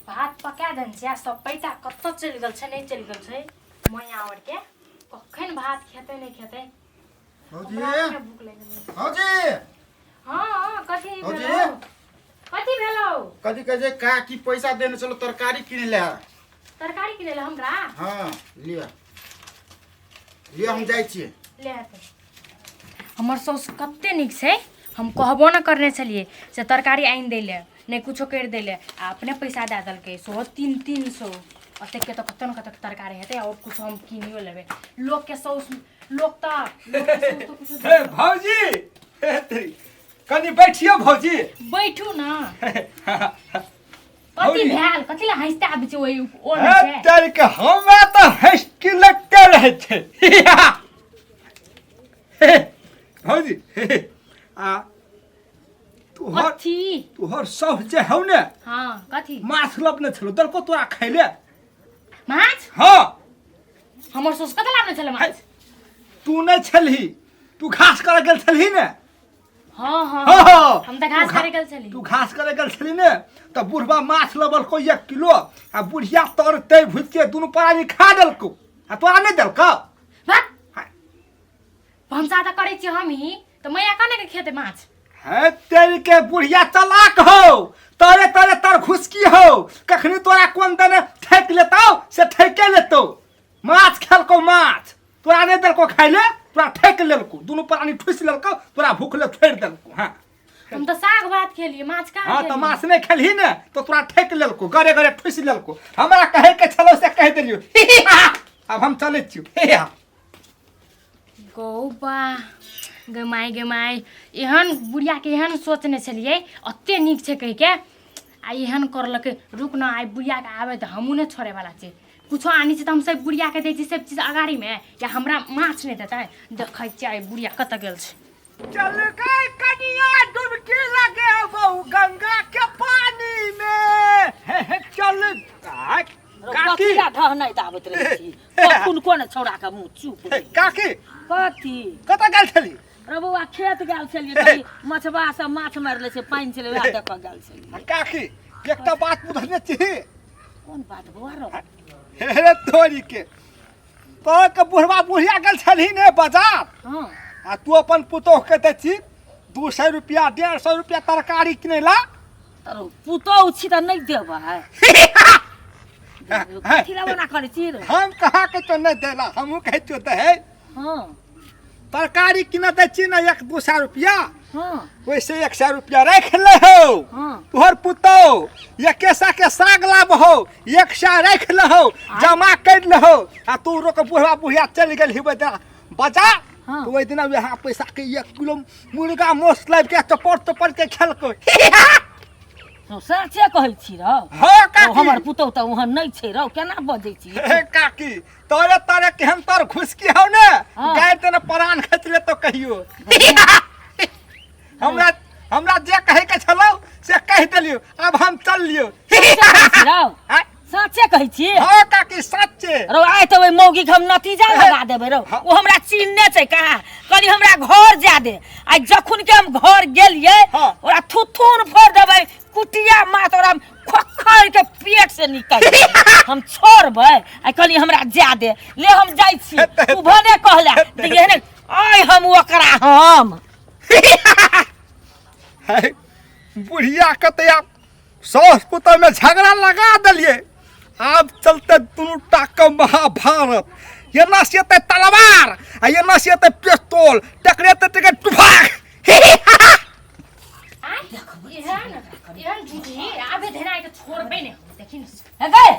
भात पका देने छै आ सब पैसा कतऽ चलि गेल छै नहि चलि गेल छै मैया आरके कखन भात खेतै नहि खेतै। भौजी। हमरा अपने भूख लागि गेलै। भौजी। हँ, कथी? भौजी। भेलौ? कथी भेलौ? कथी कहै छै काकी, पैसा देने छलो तरकारी किनै लए। तरकारी किनै लए हमरा? हँ, लिअ लिअ, हम जाइ छियै। ले हेतै। हमर साउस कते नीक छै, हम कहबो ने करने छलियै से तरकारी आनि दै लए, नहि कुछो करि दै लए, आ अपने पैसा दए देलकै, सेहो 300-300। ओतेकके तऽ कतऽ ने कतऽ तरकारी हेतै आओर कुछो हम कीनियो लेबै। लोकके साउस, लोक तऽ लोकके साउस तऽ कुछो। हे भौजी, हे तेरी, कनि बैठियो भौजी। बैठू ने। कथी भौजी। भेल? कथी लए हँसिते आबै छै ओहि ओ हे नहि छै? तेरी के, हमरा तऽ हँसकी लगते रहै छै। हे भौजी, हे, आ तोहर कथी? तोहर सब जे हौ ने। हँ, कथी? माछ लपने छलो, देलको तोरा खैले? माछ? हँ। हमर साउस कतऽ लाबने छलै माछ? तू नहि छलही, तू घास करऽ गेल छलही ने। हँ हँ। हँ। हम तऽ घास तू घा- करे गेल छली। तू घास करे गेल छली ने, तऽ बुढ़बा माछ लबलको 1 किलो आ बुढ़िया तर तै भुजि के दुनू प्राणी खा देलको आ तोरा नहि देलको। भाग, भनसा तऽ करै छियै हमही तऽ मैया कने के खेतै माछ? है तेरी के, बुढ़िया चलाक हो, तोरे तोरे तर घुसकी हो, कखनी तोरा कोन दने ठेक लेतौ से ठेके लेतौ। माछ खेलको माछ, तोरा नहि देलको खाइ ले, तोरा ठेक लेलको, दुनू प्राणी ठुसि लेलको, तोरा भूख ले छोड़ि देलको। हाँ। हम तऽ साग भात खेलियै, माछ कहाँ हाँ, तऽ खेलियै? माछ नहि खेलही ने तऽ तोरा ठेक लेलको, गरे गरे ठुसि लेलको। हमरा कहै के छलौ से कहि देलियौ, आब हम चलै छियौ। हे हा। गौ बा, गे माय, गे माय, एहन बुढ़ियाके एहन सोचने छलियै एते नीक छै कहिके आ एहन करलकै। रुक न, आइ बुढ़ियाके आबै तऽ हमहूँ नहि छोड़ैवला छी। कुछो आनै छी तऽ हम सब बुढ़ियाके दै छी सब चीज अगाड़ीमे, या हमरा माछ नहि देतै? देखै छियै आइ बुढ़िया कतऽ गेल छै। चल गए कनिया डुबकी लगे बहु गंगा के पानी में, हे हे चल आ, काकी। कथी ढहनाइत आबैत रहै छी? कखुन कोन छौड़ा के मुँह चुप हे, काकी। कथी? कतऽ गेल छली? रे बौआ, खेत गेल छलियै, कनी मछबा सब माछ मारि लै छै, पानि छलै, वएह देखऽ गेल छलियै। काकी, एकटा बात बुझने छी? कोन बात बौआ रौ? हे रे तोरी के, तोर के बुढ़वा बुढ़िया गेल छलही ने बाजार? हँ। आ तू अपन पुतोह के दै छी 200 रुपया, 150 रुपया तरकारी किनै ला। तर पुतोह छी तऽ नहि देबै? कथी लए ओना करै छी रे? हम कहाँ के तो नहि देला, हमहूँ कहै छियौ दहे। हँ। तरकारी किने दै छी ने 100-200 रुपया? हँ। ओहिसे 100 रुपया राखि ले हौ। हँ। तोहर पुतोह एके सए के साग लाबहो, 100 राखि लेहो, जमा करि लेहो। आ तू रोक, बुढ़वा बुढ़िया चलि गेल हिबै बाजार। हँ। तऽ ओहि दिना वएह पैसा के 1 किलो मुर्गा मांस लाबि के चपड़ चपड़ के खेलको। रौ, साँचे कहै छी रौ? हँ रौ, काकी। हमर पुतोह तऽ ओहन नहि छै रौ, केना बजै छी? हे काकी, तोरे तोरे केहन तोर खुशकी हौ ने। हँ। गाय तेने प्राण खींच ले तो कहियो। हमरा हमरा जे कहे के छलौ से कहि देलियो, अब हम चल लियो। साँचे कहै छी रौ? आँय? साँचे कहै छी? हँ काकी, सच्चे। रौ, आइ तऽ ओहि मौगीके हम नतीजा लगा देबै रौ। हँ। ओ हमरा चिन्हने छै कहाँ? कनि हमरा घर जा दे, आइ जखन के हम घर गेलियै हँ। ओकरा थुथुन फोड़ देबै, कुटिया माथ ओकरा हम खोखर के पेट से निकल जेतै। हम छोड़बै? आइ कनि हमरा जा दे, ले हम जाइ छी। तू भने कहला तऽ एहने आइ हम ओकरा हम है बुढ़िया के तऽ आब सास पुतोह में झगड़ा लगा देलियै, आब चलते दुनू टा के महाभारत। एना से एतै तलवार आ एना से एतै पिस्तौल, टकरेते टकरे टुफाक। आँय, एहन एहन झूठी आबे धेना के छोड़बै ने, देखी ने। हे गै।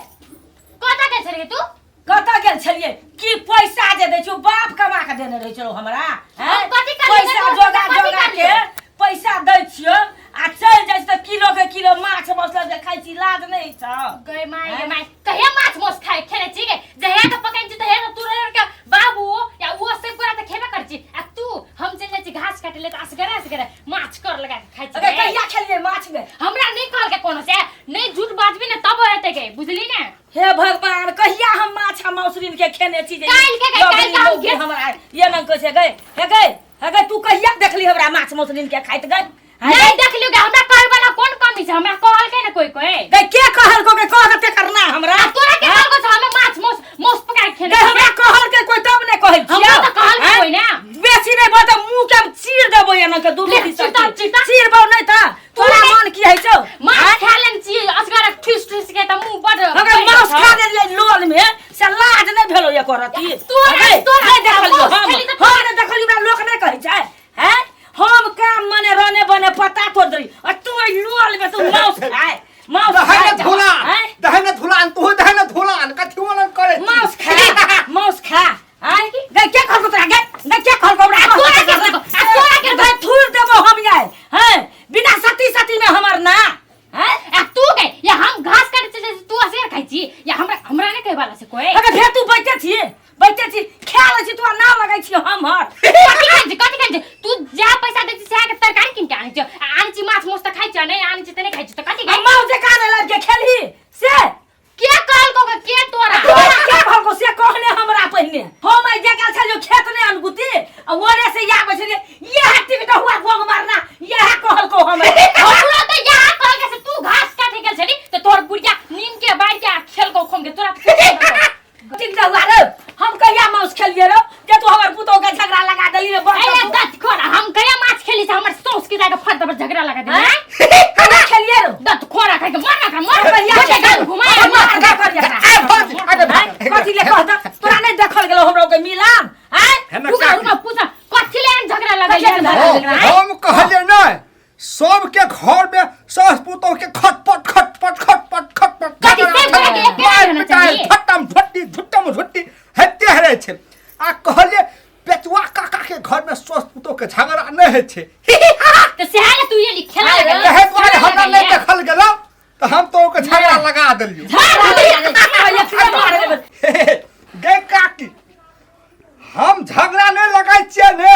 कतऽ गेल छलियै तू? कतऽ गेल छलियै की? पैसा जे दै छियौ, बाप कमा के देने रहै छलौ हमरा, हैं? हम कथी करलियै? पैसा कथी जोगा कथी जोगा के करलियै? पैसा दै छियौ आ चलि जाइ छी तऽ किलो के किलो माछ मसला जे खाइ छी, लाज नहि छौ? गै माय, गै माय, कहिया माछ मांस खाइ खेने छी गे? जहिया के पकाइन छी तहिया के तू के बाबू या वो सब गोरा तऽ खेबे करै छी, आ तू हम चलि जाइ छी घास काटे ले तऽ असगरे असगरे माछ कर लगा के खाइ छी। अगे गे। कहिया खेलियै माछ में? हमरा नहि कहलकै कोनो से नहि, झूठ बाजबी ने तब हेतै गे, बुझली ने? हे भगवान, कहिया हम माछ आ मौसरीन के खेने छी जे काल्हि के गै, काल्हि के हम मौगी हमरा ये न कहै छै गै, हे गै, हे गै, तू कहिया देखली हमरा माछ मौसरीन के खाइत गै? हैं नहीं गै? देखलियो गे, हमरा कहै वाला कोन कमी छै? हमरा कहलकै ने कोई कोई गई के कहल को के कह दे करना हमरा आ तोरा के कहल को हमें माछ मौस मौस पका के खेने गई हमरा कहल के कोई तब ने कहै हमरा तऽ कहल के कोई ना। बेसी नहीं बा त मुंह के हम चीर देबो एना के दुनू ले, दिशा चिरता, के। चिरता। चीरबौ नहीं त तोरा नहीं। मन की है छौ माछ खा लेन छी असगर ठुस ठुस के त मुंह बड अगर मांस खा देलियै लोल में से लाज नहीं भेलो एको रति तोरा- तोरा नहीं देखलियो मांस हम खेली तऽ हम नहीं देखलियो हमरा लोक नहीं कहै छै हैं हम काम मने रने बने पता तोड़ देली आ तू एहि लोल में तू मांस खाए मांस दहै खाए ने धुलान हैं? दहै ने धुलान तू दहै ने धुलान कथी वालन करे छी? मांस खा मांस खा आय गई के कहलको तोरा गई गई के कहलको हमरा आ तोरा के कहलको? आ तोरा के गई थूर देबो हम आय हैं बिना सती सती में हमर ना हैं आ तू गई या हम घास काटे छी तू असगर खाइ छी या हमरा हमरा नहीं कहे वाला से कोई अगर फेर तू बैठे छी बैठे छी खा लै छी तू आ ना लगै छी हम हर कथी खाइ छी कथी खाइ छी तू जा पैसा दै छी सएह के तरकारी कीन के आनै छी आ आनै छी माछ मांस तऽ खाइ छी आ नहि आनै छी तऽ नहि खाइ छी तऽ कथी आ खाइ माउ जे काने लाबि के खेलही से के कहलको के के तोरा तोरा के कहलको से कहने हमरा पहिने हम आई जे गेल छलियो खेत नहि अनगुती आ ओरे से आबै छलियै इएह टिकट हुआ गोग मारना इएह कहलको हम हमरो तऽ यहाँ कहलकै से तू घास काटे गेल छली तऽ तोहर बुढ़िया नीम के बाढ़ि के आ खेलको खोम के तोरा टिकट हुआ रे हम कहिया माउस खेलिए रे जे तू हमर पुतोह के झगड़ा लगा देली रे बड़ अरे दत खोर हम कहिया माछ खेली से हमर सौस के जाके फट पर झगड़ा लगा दे हैं? कहिया खेलिए रे दत खोरा खाइ के मार ना खा मार कहिया गोटे गाल घुमाए मार मार का करिया आ भौजी, अरे हैं? कथी ले कहत तोरा नहीं देखल गेलो हमरा के मिलान हैं हे ने रुक काकी। रुक पूछ कथी ले एहन झगड़ा कथी ले लगल झगड़ा हम हम कहलियै नहि सबके घर में सास पुतोह के खटपट खटपट खटपट खटपट कथी से गोरा के एके मार रहना पिटाइ चाहिए? फट्टम फट्टी झुट्टम झुट्टी हेते रहै छै आ कहलियै पेचुआ काका के घर में सास पुतोह के झगड़ा नहि होइ छै तऽ सएह ले तू ये खेला लगल एहि दुआरे हमरा नहि देखल गेलौ तऽ हम तो ओकर झगड़ा लगा देलियौ गे काकी हम झगड़ा नहि लगाइ छियै ने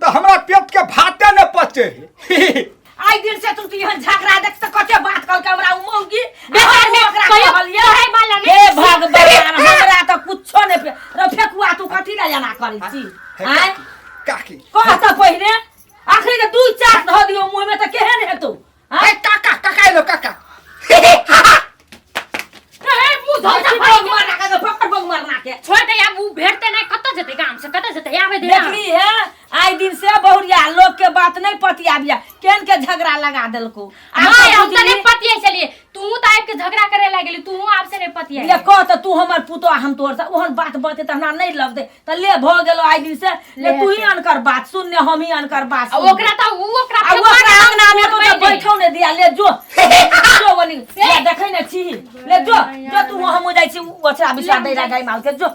तऽ हमरा पेट के भाते नहि पचे है आई दिन से तू यहाँ झगड़ा देख त कते बात कहल के हमरा उ मौगी बेकार में ओकरा कहियो कहलियै कहै वाला नहि। हे भगवान हमरा त कुछो नहि रे फेकुआ तू कथी ला एना करै छी हे आँय काकी कह त पहिने आखिर के दू चार धऽ दियौ मुँह में त केहन हेतौ हे काका काका एलो काका ए, मुँह धो धोती भाई बग मारना के पकड़ बग मारना के छोड़ दे आब उ भेटते नहीं कतऽ जेतै गाम से कतऽ जेतै आबे दे ना। देखली है आई दिन से बहुरिया लोग के बात नहीं पतियाबिया केन के झगड़ा लगा देलको माय हम तऽ नहीं पतियै छलियै तू तऽ आबि के झगड़ा करे लागली तू आब से नहीं पतियै ले कह तऽ तू हमर पुतोह हम तोहर से ओहन बात बते तऽ हमरा नहीं लगते तऽ ले भऽ गेलो आई दिन से ले तू ही अनकर बात सुन ने हम ही अनकर बात आ सुन ओकरा तऽ उ ओकरा आ ओकरा अंगना में तो छोड़बै बैठौ ने दिया ले जो जो बनी ले देखै ने छी ले जो जो तू हम जाइ छी ओछरा बिछा दै ला गाय माल के जो